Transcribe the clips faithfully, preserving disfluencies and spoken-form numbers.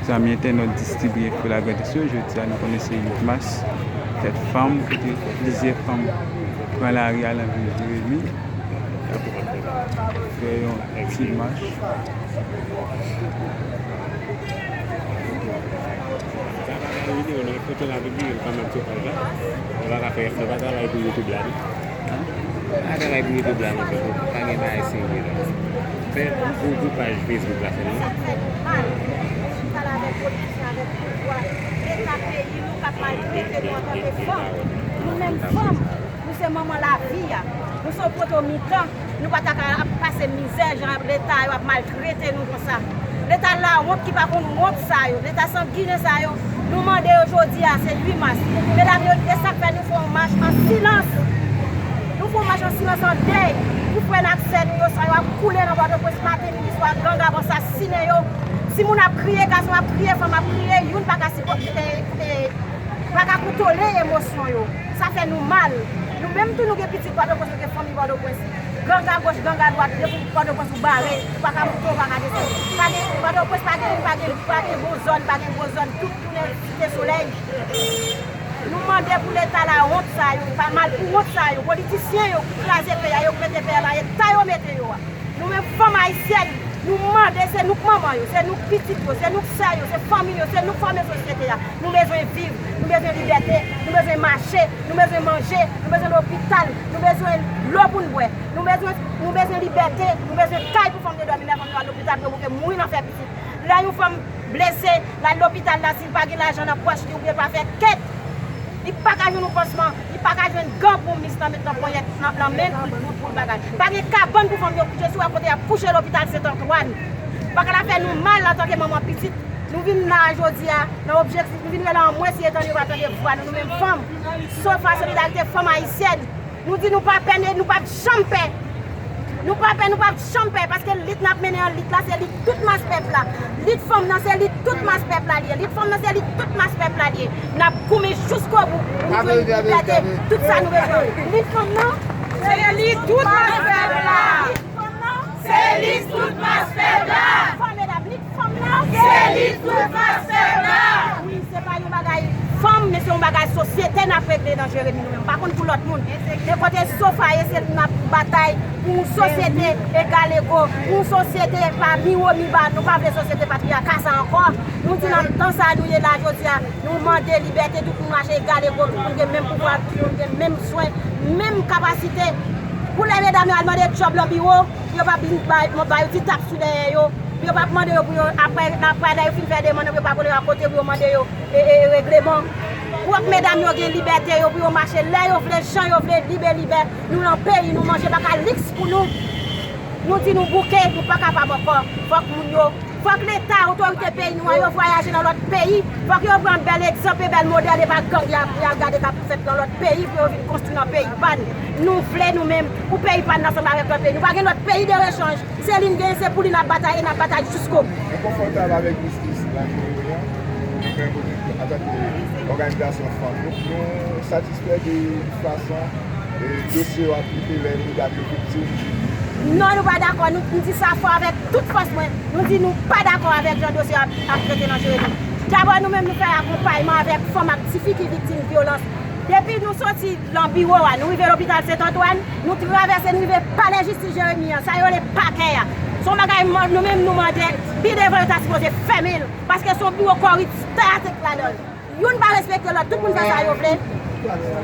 Zanmi entènòt District Info Lagrandans yo, jodi a nou konnen se uit mas, fèt fanm, kote plizyè fanm pran lari a nan vil Jeremi, fè yon ti mach. Sa pa nan videyo, nan foto nan pibliye l kanmenm sou paj la. Yo pa ka fè, yo pa travay pou YouTube la, non. Pa travay pou YouTube la, monchè, pa gen bagay serye la. Fè gwo, gwo paj Facebook la sèlman. Sa fè nou mal. Pale avèk politisyen, avèk pouvwa, Leta peyi nou k ap maltrete nou antanke fanm. Nou menm fanm, nou se manman lavi a. Nou se yon poto mitan. Nou pa ta ka ap pase mizè jan Leta yo ap maltrete nou konsa. Leta lawont ki pa konn wont sa yo, Leta sanginen sa yo, nou mande yo jodi a, se uit mas. Medam yo, e sa k fè nou fè yon mach an silans. Nou fè yon mach an silans, an dèy, pou frè n ak sè nou yo, sa yo ap koule nan Pòtoprens maten, midi, swa, ganga ap asasinen yo. Timoun ap kriye, gason ap kriye, fanm ap kriye, youn pa ka sipòte, e, e, pa ka kontwole emosyon yo. Sa fè nou mal. Nou menm tou nou gen pitit Pòtoprens, nou gen fanmi Pòtoprens. Ganga goch, ganga dwat, depi w Pòtoprens ou bare, ou pa ka monte, ou pa ka desann. Pa gen, Pòtoprens pa gen, pa gen, pa gen bon zòn, pa gen gwo zòn, tout tounen Site Solèy. Nou mande pou Leta lawont sa yo, pa mal pou wont sa yo, politisyen yo ki kraze peyi a, yo k mete peyi a nan eta yo mete yo a. Nou menm fanm ayisyèn, nou mande, se nou k manman yo, se nou k pitit yo, se nou k sè yo, se fanmi yo, se nou k fòme sosyete a. Nou bezwen viv, nou bezwen libète, nou bezwen mache, nou bezwen manje, nou bezwen lopital, nou bezwen dlo pou n bwè, nou bezwen, nou bezwen libète, nou bezwen kay pou fanm yo dòmi, lè fanm yo al lopital pou yo bouke mouri nan fè pitit. Lè yon fanm blese, l al lopital la, si l pa gen lajan nan pòch li oubyen l pa fè kèt, li pa ka jwenn yon pansman, li pa ka jwenn gan pou mis nan met nan ponyèt, nan, nan men l pou, pou, pou l bagay. Pa gen kabann pou fanm yo kouche, si w wè kote y ap kouche lopital Sent Antwàn. Bagay la fè nou mal antanke manman pitit. Nou vin la a jodi a, nan objektif, nou vin rele anmwe si yo tande, yo pa tande vwa nou, nou menm fanm. Sofa Solidarite Fanm Ayisyèn. Nou di nou pa pè, nou p ap janm pè. Nou pa pè, nou p ap janm pè, paske lit n ap mennen an, lit la, se lit tout mas pèp la. Lit fanm nan, se lit tout mas pèp la li ye. Lit fanm nan, se lit tout mas pèp la li ye. N ap goumen jiskobou pou nou jwenn libète, tout sa nou bezwen. Lit fanm nan, se lit tout mas pèp la. Lit fanm nan, se lit tout mas pèp la. Fò medam, lit fanm nan, se lit tout mas pèp la. Wi, se pa yon bagay fanm, men se yon bagay sosyete n ap regle nan Jeremi nou menm. Pa konn pou lòt moun. Men kote Sofa ye, se nou n ap batay pou yon sosyete egalego, pou yon sosyete pa miwo miba. Nou pa vle sosyete patriyaka sa ankò. Nou di nan tan sa nou ye la jodi a, nou mande libète, tout moun mache egalego, tout moun gen menm pouvwa, tout moun gen menm swen, menm kapasite. Pou lè medam yo al mande djòb nan biwo, pou yo pa vin ba, ba yo ti tap sou dèyè yo, pou yo pa mande yo pou yo, apre, apre lè yo fin fè demann yo, pou yo pa rele yo akote, pou yo mande yo, e, e, regleman. Pou medam yo gen libète yo, pou yo mache lè yo vle, jan yo vle, libe libè. Nou nan peyi, nou manje pa ka liks pou nou. Nou di nou bouke, nou pa kapab ankò. Fòk moun yo, fòk Leta, otorite peyi nou an, yo vwayaje nan lòt peyi. Fòk yo pran bèl egzanp e bèl modèl, e pa gang y ap, y ap gade k ap fèt nan lòt peyi pou yo vin konstwi nan peyi pa n. Nou vle nou menm pou peyi pa n ansanm avèk lòt peyi. Nou pa gen lòt peyi de rechanj. Se li n genyen, se pou li n ap batay e n ap batay jiskobou. Ou konfòtab avèk jistis la, Jeremi, an? Ou menm, antanke òganizasyon fanm, nou, nou satisfè de fason, e, dosye yo ap trete lè medam yo viktim? Non, nou pa dakò. Nou, nou di sa fò avèk tout fòs mwen. Nou di nou pa dakò avèk jan dosye yo ap, ap trete nan Jeremi. Dabò, nou menm, nou fè akonpayman avèk fanm ak tifi ki viktim vyolans. Depi nou soti nan biwo a, nou rive lopital Sent Antwàn, nou travèse, nou rive palè jistis Jeremi an, sa yo rele pakè a. Se yon bagay nou menm nou mande, pi devan yo ta sipoze fèmen l, paske se yon biwo kòripsyatik ladan l. Youn pa respekte lòt, tout moun fè sa yo vle.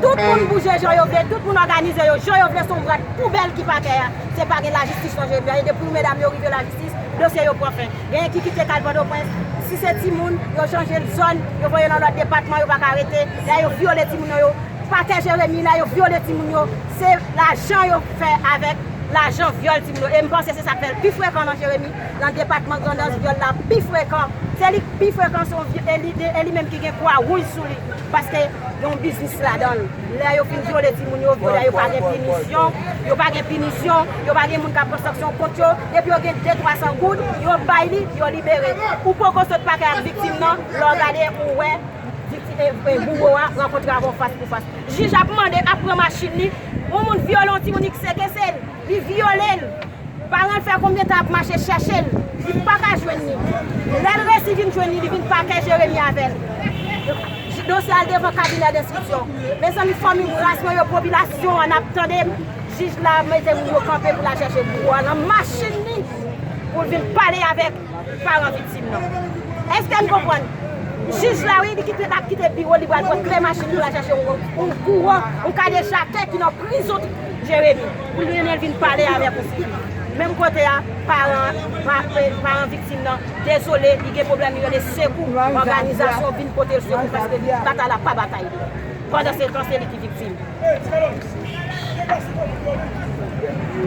Tout moun bouje jan yo vle, tout moun òganize yo jan yo vle, se yon rad poubèl ki pakè a. Se pa gen lajistis nan Jeremi an, e depi medam yo rive lajistis, dosye yo pran fen. Genyen ki kite kay Pòtoprens, si se timoun, yo chanje zòn, yo voye nan lòt depatman, yo pa ka rete, lè yo vyole timoun yo, pakè Jeremi la, yo vyole timoun yo, se lajan yo fè avèk lajan vyòl timoun yo. E m panse se sa k fè l pi frekan nan Jeremi, nan depatman Grandans, vyòl la pi frekan. Se li k pi frekan, se yon vy-, e li, e li menm ki gen kwa wouj sou li, paske gen yon biznis ladan l. Lè yo fin vyole timoun yo, vyolè yo pa gen pinisyon, yo pa gen pinisyon, yo pa gen moun k ap pran sanksyon kont yo, depi yo gen de twa san goud, yo bay li, yo libere. Ou poko sot pakè ak viktim nan, lè w gade, ou wè, vikti-, e, e, bouwo a rankontre avè w fas pou fas. Jij ap mande, ap pran machin li, yon moun vyole yon timoun, li sekese l, li vyole l. Paran l fè konbyen tan ap mache chèche l, li pa ka jwenn li. Lè l resi vin jwenn li, li vin pake Jeremi avè l. Dosye a al devan kabinè denstriksyon. Mezanmi, fanmi m, ras mwen yo, popilasyon an ap tande m. Jij la mete moun yo kanpe pou l al chèche bouwo a nan machin li pou l vin pale avèk paran viktim nan. Èske n konprann? Jij la, wi, li kite, l ap kite biwo, li pral pran kle machin pou l al chèche yon, yon kouran, yon kadejakè ki nan prizon Jeremi, pou li mennen l vin pale avèk yon sivil. Menm kote a, paran, pa- paran viktim nan dezole, li gen pwoblèm, li rele sekou, òganizasyon vin pote l sekou paske batay la pa batay li. Pandan se tan, se li ki viktim.